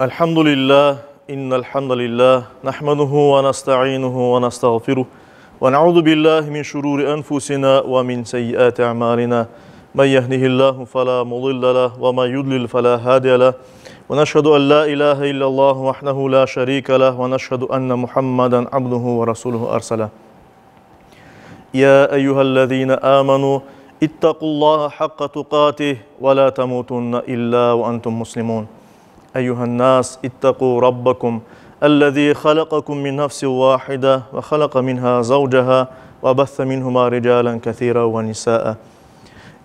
الحمد لله إن الحمد لله نحمده ونستعينه ونستغفره ونعوذ بالله من شرور أنفسنا ومن سيئات أعمالنا من يهده الله فلا مضل له ومن يضلل فلا هادي له ونشهد أن لا إله إلا الله وحده لا شريك له ونشهد أن محمدا عبده ورسوله أرسله يا أيها الذين آمنوا اتقوا الله حق تقاته ولا تموتن إلا وأنتم مسلمون أيها الناس اتقوا ربكم الذي خلقكم من نفس واحدة وخلق منها زوجها وبث منهما رجالا كثيرا ونساء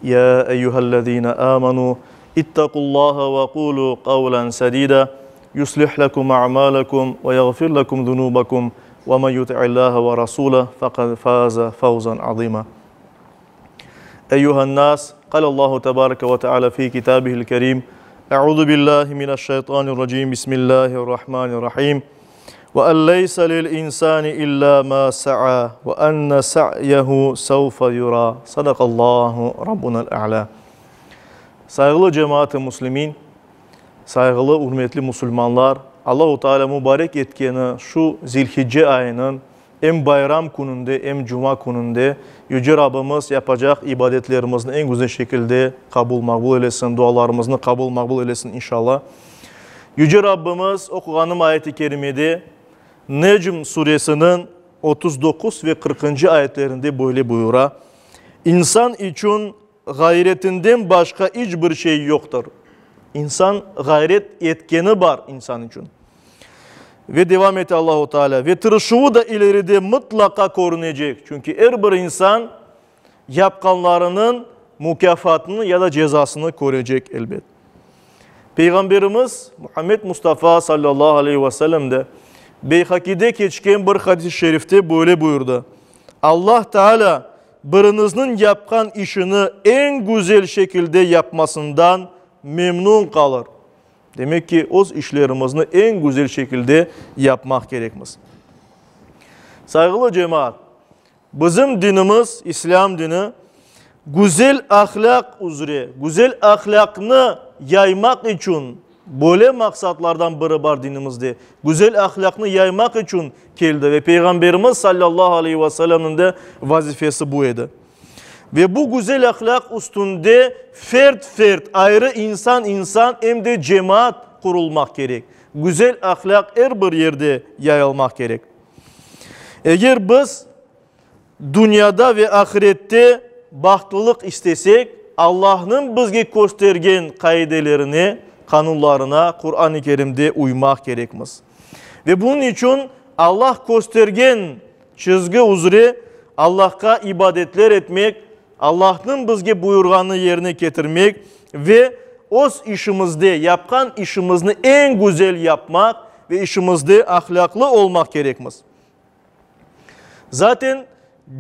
يا أيها الذين آمنوا اتقوا الله وقولوا قولا سديدا يصلح لكم أعمالكم ويغفر لكم ذنوبكم ومن يطع الله ورسوله فقد فاز فوزا عظيما أيها الناس قال الله تبارك وتعالى في كتابه الكريم أعوذ بالله من الشيطان الرجيم بسم الله الرحمن الرحيم وأن ليس للإنسان إلا ما سعى وأن سعيه سوف يرى صدق الله ربنا الأعلى Sayğılı cemaat-ı muslimin, sayğılı, ürmetli musulmanlar, Allahu Teala mübarek etkeni şu Zilhicce ayınıñ em bayram kününde, em cuma kününde Yüce Rabbimiz yapacaq ibadetlerimizni eñ güzel şekilde qabul maqbul eylesin, dualarımıznı qabul maqbul eylesin inşallah. Yüce Rabbimiz oquğanım ayet-i kerimede Necm suresiniñ 39 ve qırqıncı ayetlerinde böyle buyura, İnsan içün ğayretinden başqa iç bir şey yoqtır. İnsan ğayret etkeni bar insan içün. Ve devam ete Allahu Teala, ve tırışuvı da ileride mıtlaqa körünecek, çünki er bir insan yapqanlarınıñ mukâfatını ya da cezasını körecek elbet. Peyğamberimiz Muhammed Mustafa sallallahu aleyhi ve sellem de Beyhakide keçken bir hadis-i şerifte böyle buyurdı, Allah Teala biriñizniñ yapqan işini eñ güzel şekilde yapmasından memnun qalır. Demek ki, öz işlerimizni eñ güzel şekilde yapmaq kerekmiz. Sayğılı cemaat, bizim dinimiz, İslâm dini, güzel ahlâq üzre, güzel ahlâqnı yaymaq içün, böyle maqsatlardan biri bar dinimizde, güzel ahlâqnı yaymaq içün keldi ve Peyğamberimiz salâllahu aleyhi ve sellemniñ de vazifesi bu edi. Ve bu güzel ahlâq üstünde fert-fert, ayrı insan-insan, em de cemaat qurulmaq kerek. Güzel ahlâq er bir yerde yayılmaq kerek. Eger biz dünyada ve ahirette bahtlılıq istesek, Allahnıñ bizge köstergen qaidelerine, qanunlarına Quran-ı Kerimde uymaq kerekmiz. Ve bunıñ içün Allah köstergen çizgi üzre Allahqa ibadetler etmek, Allahnıñ bizge buyurğanını yerine ketirmek ve öz işimizde, yapqan işimizni eñ güzel yapmaq ve işimizde ahlâqlı olmaq kerekmiz. Zaten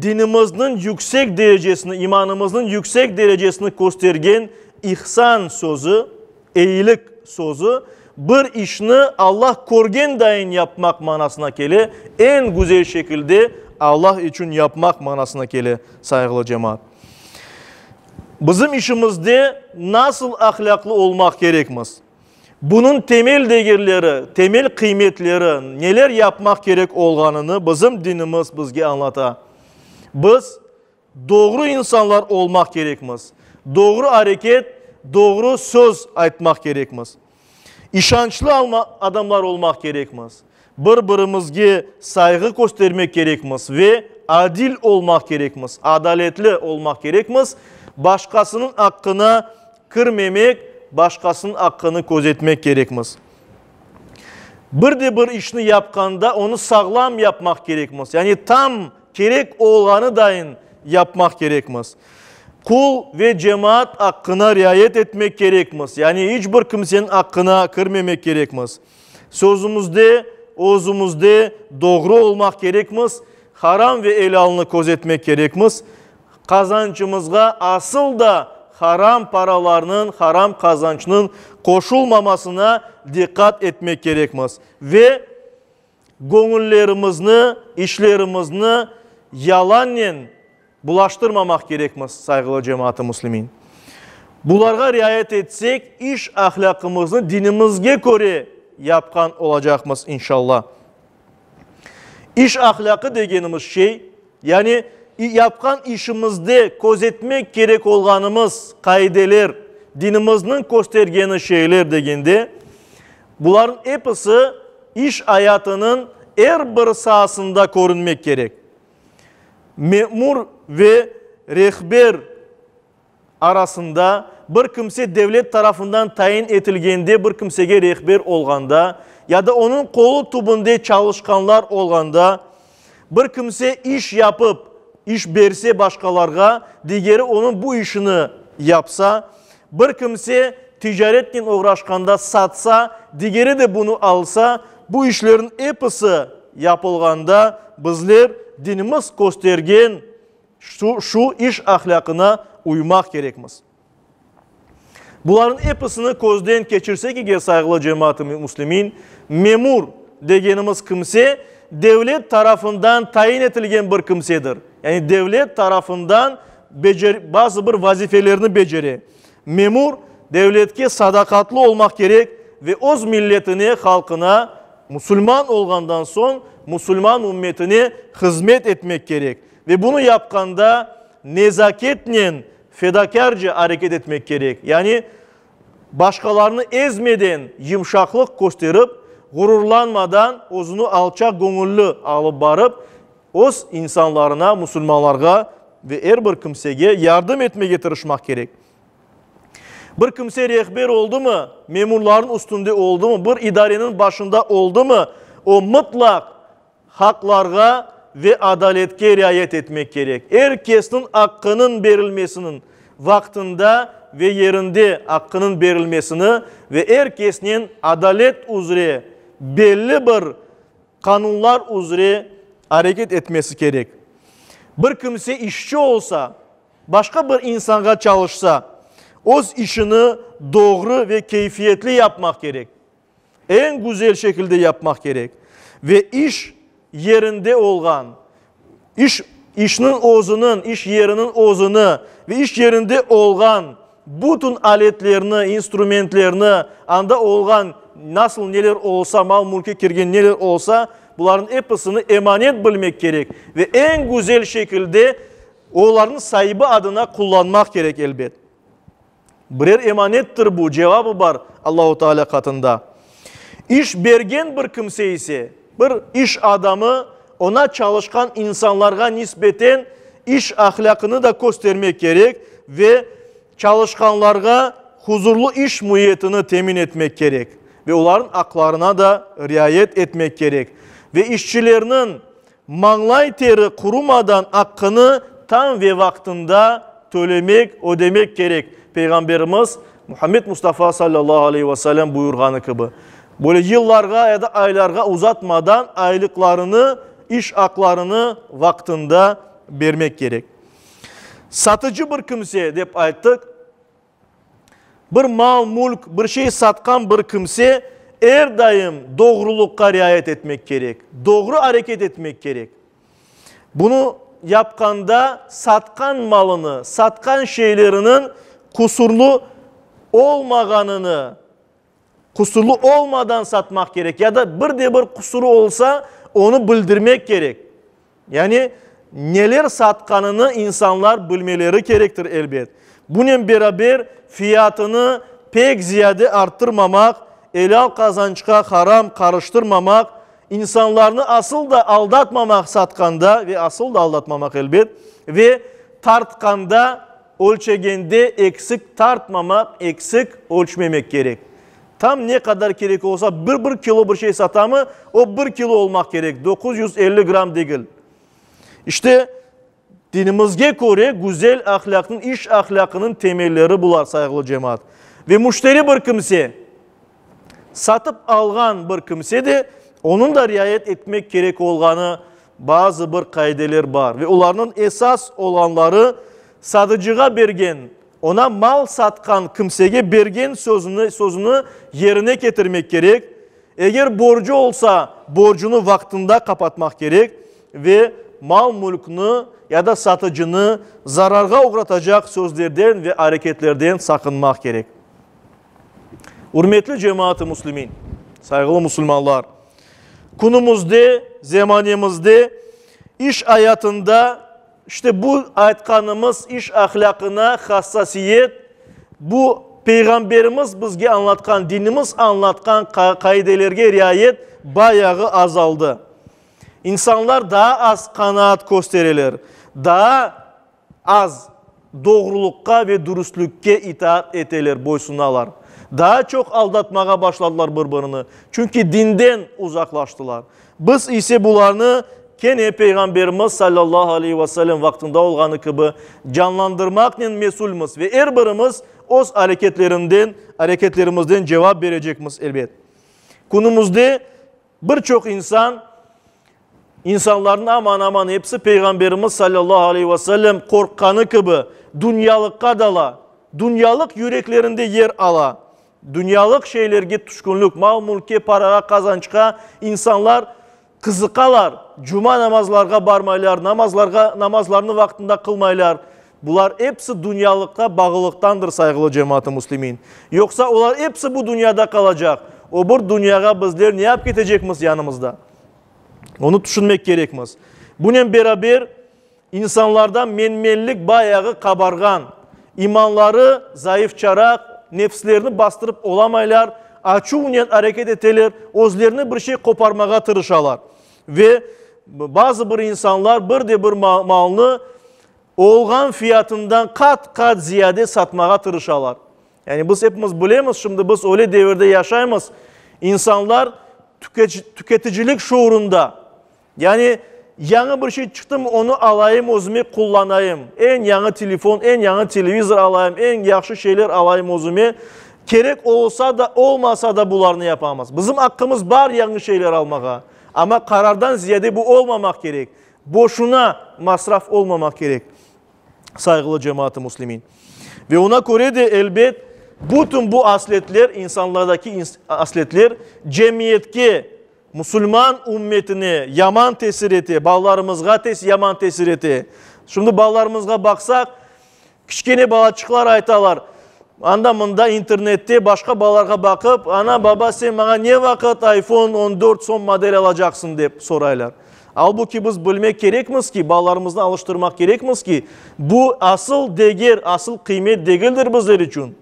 dinimizniñ yüksek derecesini, imanımıznıñ yüksek derecesini köstergen ihsan sözü, eyilik sözü, bir işni Allah körgen dayın yapmaq manasına kele, eñ güzel şekilde Allah içün yapmaq manasına kele, sayğılı cemaat. Bizim işimizde nasıl ahlâqlı olmaq kerekmiz? Bunıñ temel degerleri, temel qıymetleri, neler yapmaq kerek olğanını bizim dinimiz bizge añlata. Biz doğru insanlar olmaq kerekmiz, doğru areket, doğru söz aytmaq kerekmiz. İşançlı adamlar olmaq kerekmiz, bir-birimizge sayğı köstermek kerekmiz ve adil olmaq kerekmiz, adaletli olmaq kerekmiz, başqasınıñ aqqına kirmemek, başqasınıñ aqqını közetmek kerekmiz. Bir de bir işni yapqanda onı sağlam yapmaq kerekmiz, yani tam kerek olğanı dayın yapmaq kerekmiz. Qul ve cemaat aqqına riayet etmek kerekmiz, yani iç bir kimseniñ aqqına kirmemek kerekmiz. Sözümizde, özümizde doğru olmaq kerekmiz, haram ve elâlnı közetmek kerekmiz. Qazançımızğa asıl da haram paralarnıñ, haram qazançnıñ qoşulmamasına diqqat etmek kerekmiz ve göñüllerimizni, işlerimizni yalannen bulaştırmamaq kerekmiz, sayğılı cemaat-ı müslimin. Bularğa riayet etsek, iş ahlâqımıznı dinimizge köre. yapqan olacaqmız, inşallah. İş ahlâqı degenimiz şey, yani yapqan işimizde közetmek kerek olğanımız qaideler, dinimizniñ köstergeni şeyler degende, bularnıñ episi iş ayatınıñ er bir saasında körünmek kerek. Memur ve rehber arasında, bir kimse devlet tarafından tayin etilgende bir kimsege rehber olğanda ya da onıñ qolu tübünde çalışqanlar olğanda, bir kimse iş yapıp, iş berse başqalarğa, digeri onıñ bu işini yapsa, bir kimse ticaretnen oğraşqanda satsa, digeri de bunı alsa, bu işlerniñ episi yapılğanda bizler dinimiz köstergen Şu, şu iş ahlâqına uymaq kerekmiz. Bularnıñ episini közden keçirsek eger, sayğılı cemaat-ı müslimin, memur degenimiz kimse, devlet tarafından tayin etilgen bir kimsedir. Yani devlet tarafından becer, bazı bir vazifelerni becere. Memur, devletke sadaqatlı olmaq kerek ve öz milletine, halqına, musulman olğandan soñ, musulman ümmetine hızmet etmek kerek. Ve bunı yapqanda nezaketnen, fedakârca areket etmek kerek. Yani başqalarnı ezmeden yımşaqlıq kösterip, ğururlanmadan, özüni alçaq göñülli alıp barıp, öz insanlarına, musulmanlarğa ve er bir kimsege yardım etmege tırışmaq kerek. Bir kimse rehber oldımı, memurların üstünde oldımı, bir idareniñ başında oldımı, o mıtlaq haqlarğa ve adaletke riayet etmek kerek. Er kesniñ aqqınıñ berilmesiniñ vaqtında ve yerinde aqqınıñ berilmesini ve er kesnen adalet üzre belli bir qanunlar üzre areket etmesi kerek. Bir kimse işçi olsa, başqa bir insanğa çalışsa, öz işini doğru ve keyfiyetli yapmaq kerek. Eñ güzel şekilde yapmaq kerek. Ve iş yerinde olğan, iş, işniñ özüniñ, iş yeriniñ özüni ve iş yerinde olğan bütün aletlerni, instrumentlerni, anda olğan nasıl neler olsa, mal-mülke kirgen neler olsa, bularnıñ episini emanet bilmek kerek ve eñ güzel şekilde olarnıñ saibi adına qullanmaq kerek, elbet. Birer emanettir bu, cevabı bar Allahu Teala qatında. İş bergen bir kimse ise, bir iş adamı, ona çalışqan insanlarğa nisbeten iş ahlâqını da köstermek kerek ve çalışqanlarğa huzurlı iş müitini temin etmek kerek ve olarnıñ aqlarına da riayet etmek kerek ve işçilerniñ Mañlay teri qurumadan aqqını tam ve vaqtında tölemek, ödemek kerek, Peyğamberimiz Muhammed Mustafa sallallahu aleyhi ve sellem buyurğanı kibi. Böyle yıllarğa ya da aylarğa uzatmadan aylıqlarını, iş aqlarını vaqtında bermek kerek. Satıcı bir kimse, dep ayttıq, Bir mal-mülk, bir şey satqan bir kimse er daim doğrulıqqa riayet etmek kerek, doğru areket etmek kerek. Bunı yapqanda satqan malını, satqan şeyleriniñ qusurlı olmağanını, qusurlı olmadan satmaq kerek ya da bir de bir qusurı olsa, onı bildirmek kerek. Yani, neler satqanını insanlar bilmeleri kerektir, elbet. Bunen beraber, fiyatını pek ziyade arttırmamaq, elâl qazançqa haram qarıştırmamaq, insanlarnı asıl da aldatmamaq satqanda, ve asıl da aldatmamaq, elbet, ve tartqanda, ölçegende eksik tartmamaq, eksik ölçmemek kerek. Tam ne qadar kerek olsa, bir bir kilo bir şey satamı, o bir kilo olmaq kerek, 950 gramm degil. İşte, dinimizge köre güzel ahlâqnıñ, iş ahlâqınıñ temelleri bular, sayğılı cemaat. Ve müşteri bir kimse, satıp alğan bir kimse de, onıñ da riayet etmek kerek olğanı bazı bir qaideler bar. Ve olarnıñ esas olğanları, satıcığa bergen Oña mal satqan kimsege bergen sözüni sözüni yerine ketirmek kerek, eger borcu olsa, borcunı vaqtında qapatmaq kerek ve mal-mülkni ya da satıcını zararğa oğratacaq sözlerden ve areketlerden saqınmaq kerek. Ürmetli cemaat-ı müslimin! Sayğılı musulmanlar, künümizde, zemanemizde iş ayatında işte bu aytqanımız iş ahlâqına hassasiyet, bu Peyğamberimiz bizge añlatqan, dinimiz añlatqan qaidelerge riayet bayağı azaldı. İnsanlar daa az qanaat köstereler, daa az doğrulıqqa ve dürüstlikke itaat eteler, boysunalar. Daa çoq aldatmağa başladılar bir-birini, çünki dinden uzaqlaştılar. Biz ise bularnı kene Peyğamberimiz sallallahu aleyhi ve sellem vaqtında olğanı kibi canlandırmaqnen mesülmiz ve er birimiz öz areketlerinden, areketlerimizden cevap berecekmiz, elbet. Künümizde bir çoq insan, insanlarnıñ aman-aman episi Peyğamberimiz sallallahu aleyhi ve sellem qorqqanı kibi dünyalıqqa dala, dünyalıq yüreklerinde yer ala. Dünyalıq şeylerge tüşkünlik, mal-mülkke, parağa, qazançqa insanlar qızıqalar, cuma namazlarğa barmaylar, namazlarğa, namazlarnı vaqtında qılmaylar. Bular episi dünyalıqqa bağlılıqtandır, sayğılı cemaat-ı müslimin. Yoqsa olar episi bu dünyada qalacaq. O bir dünyağa bizler ne yapıp ketecekmiz yanımızda? Onı tüşünmek kerekmiz. Bunen beraber, İnsanlarda menmenlik bayağı qabarğan, imanları zayıfçaraq, nefslerini bastırıp olamaylar, açuvnen areket eteler, özlerine bir şey qoparmağa tırışalar. Ve bazı bir insanlar bir de bir malnı olğan fiyatından qat-qat ziyade satmağa tırışalar. Yani biz epimiz bilemiz, şimdi biz öyle devirde yaşaymız, insanlar tüketicilik şuurında, Yani, yañı bir şey çıqtımı, onı alayım, özüme qullanayım. Eñ yañı telefon, eñ yañı televizor alayım, eñ yahşı şeyler alayım özüme. Kerek olsa da, olmasa da bularnı yapamız. Bizim aqqımız bar yañı şeyler almağa, amma qarardan ziyade bu olmamaq kerek. Boşuna masraf olmamaq kerek, sayğılı cemaat-ı müslimin. Ve oña köre de, elbet, bütün bu asletler, insanlardaki asletler cemiyetke, Musulman ümmetine yaman tesir ete, balalarımızğa yaman tesir ete. Şimdi balalarımızğa baqsaq, kiçkene balaçıqlar aytalar, anda-mında internette başqa balalarğa baqıp, ana, baba, sen maña ne vaqıt iPhone 14 soñ model alacaqsıñ, dep soraylar. Albuki biz bilmek kerekmiz ki, balalarımıznı alıştırmaq kerekmiz ki, bu asıl deger, asıl qıymet degildir bizler içün.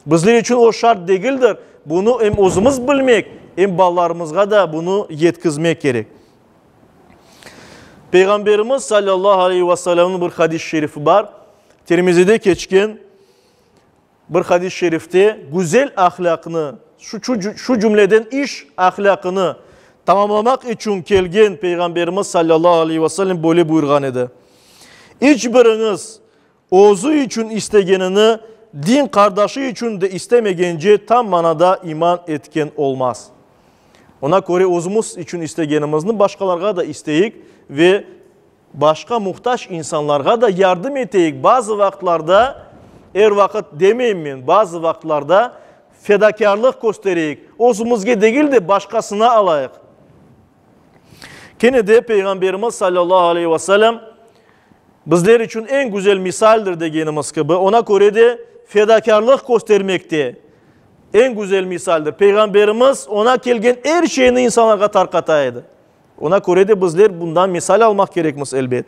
Bizler içün o şart degildir. Bunı em özümiz bilmek, em balalarımızğa da bunı yetkizmek kerek. Peyğamberimiz sallallahu aleyhi ve sellemniñ bir hadis-i şerifi bar. Tirmizide keçken bir hadis-i şerifte güzel ahlâqnı, şu cümleden iş ahlâqını tamamlamaq içün kelgen Peyğamberimiz sallallahu aleyhi ve sellem böyle buyurğan edi, İç biriñiz Özü içün istegenini din qardaşı içün de istemegence tam manada iman etken olmaz. Ona köre özümiz içün istegenimizni başqalarğa da isteyik ve başqa muhtac insanlarğa da yardım eteyik. Bazı vaqıtlarda, er vaqıt demeyim men, bazı vaqıtlarda fedakârlıq köstereyik, özümizge degil de başqasına alayıq. Kene de Peyğamberimiz sallallahu aleyhi ve sellem Bizler içün eñ güzel misaldir degenimiz kibi, oña köre de fedakârlıq köstermek de eñ güzel misaldir. Peyğamberimiz oña kelgen er şeyni insanlarğa tarqata edi. Oña köre de bizler bundan misal almaq kerekmiz, elbet.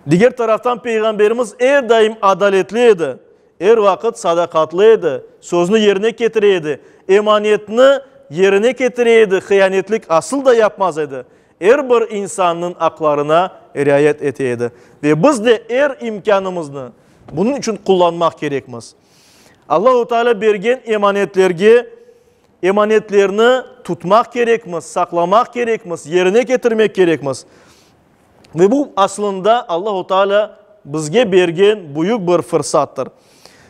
Diger taraftan, Peyğamberimiz er daim adaletli edi, er vaqıt sadaqatlı edi, sözni yerine ketire edi, emanetni yerine ketire edi, hıyanetlik asıl da yapmaz edi. Er bir insannıñ aqlarına riayet ete edi. Ve biz de er imkânımıznı bunıñ içün qullanmaq kerekmiz. Allahu Teala bergen emanetlerge, emanetlerni tutmaq kerekmiz, saqlamaq kerekmiz, yerine ketirmek kerekmiz. Ve bu aslında Allahu Teala bizge bergen büyük bir fırsattır.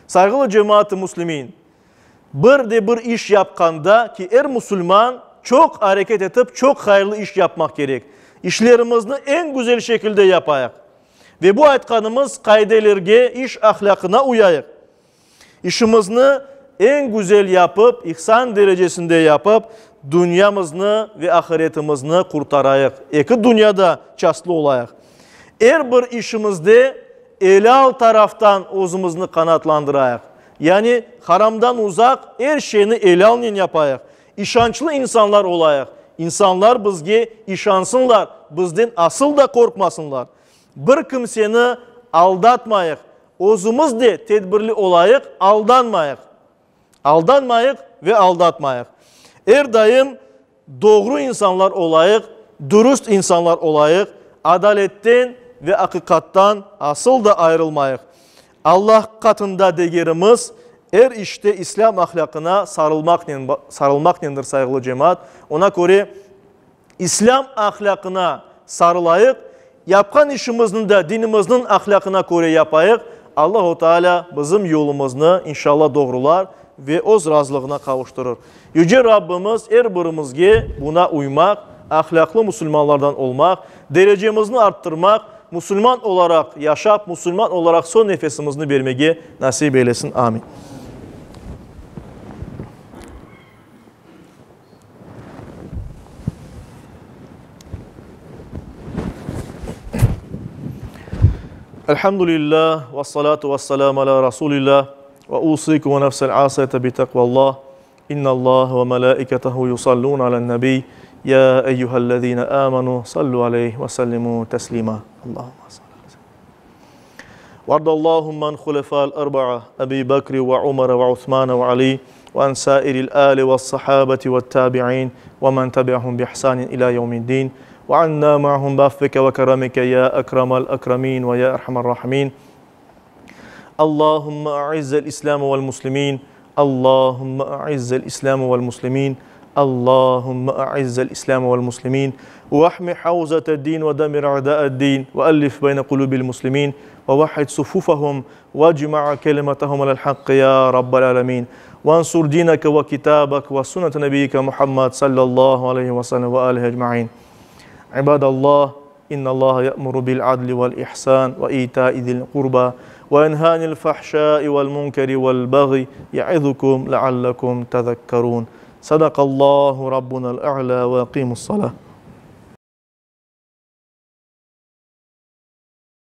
Sayğılı cemaat-ı müslimin! Bir de bir iş yapqanda, ki er musulman çoq areket etip, çoq hayırlı iş yapmaq kerek. İşlerimizni eñ güzel şekilde yapayıq. Ve bu aytqanımız qaidelerge, iş ahlâqına uyayıq. İşimizni eñ güzel yapıp, ihsan derecesinde yapıp, dünyamıznı ve ahiretimizni qurtarayıq. Eki dünyada çastlı olayıq. Er bir işimizde elâl taraftan özümizni qanaatlandırayıq. Yani haramdan uzaq, er şeyni elâlnen yapayıq. İşançlı insanlar olayıq. İnsanlar bizge işansınlar, bizden asıl da qorqmasınlar. Bir kimseni aldatmayıq, özümiz de tedbirli olayıq, aldanmayıq. Aldanmayıq ve aldatmayıq. Er daim doğru insanlar olayıq, dürüst insanlar olayıq, adaletten ve aqiqattan asıl da ayırılmayıq. Allah qatında degerimiz er işte İslâm ahlâqına sarılmaqnen, sarılmaqnendir, sayğılı cemaat. Oña köre, İslâm ahlâqına sarılayıq, yapqan işimizni de dinimizniñ ahlâqına köre yapayıq, Allahu Teala bizim yolumıznı, inşallah, doğrular ve Öz razılığına qavuştırır. Yüce Rabbimiz er birimizge buna uymaq, ahlâqlı musulmanlardan olmaq, derecemizni arttırmaq, musulman olaraq yaşap, musulman olaraq soñ nefesimizni bermege nasip eylesin. Amin. Elhamdülillah, ve salatu ve selamu ala Rasulillah, ve usikum ve nefsel asiyete bi takvallah, innallah ve melaiketehu yusallun alen nebi, ya eyyühellezine amenu, sallu aleyh ve sellimu teslima. Allahümme salli. وارض اللهم عن خلفاء الأربعة أبي بكر وعمر وعثمان وعلي وعن سائر الآل والصحابة والتابعين ومن تبعهم بإحسان إلى يوم الدين وعنا معهم بعفوك وكرمك يا أكرم الأكرمين ويا أرحم الراحمين اللهم أعز الإسلام والمسلمين اللهم أعز الإسلام والمسلمين اللهم أعز الإسلام والمسلمين واحم حوزة الدين ودمر أعداء الدين وألف بين قلوب المسلمين ووحد صفوفهم واجمع كلمتهم على الحق يا رب العالمين وانصر دينك وكتابك وسنة نبيك محمد صلى الله عليه وسلم وآله أجمعين عباد الله إن الله يأمر بالعدل والإحسان وإيتاء ذي القربى وينهى عن الفحشاء والمنكر والبغي يعظكم لعلكم تذكرون صدق الله ربنا الأعلى وأقيموا الصلاة.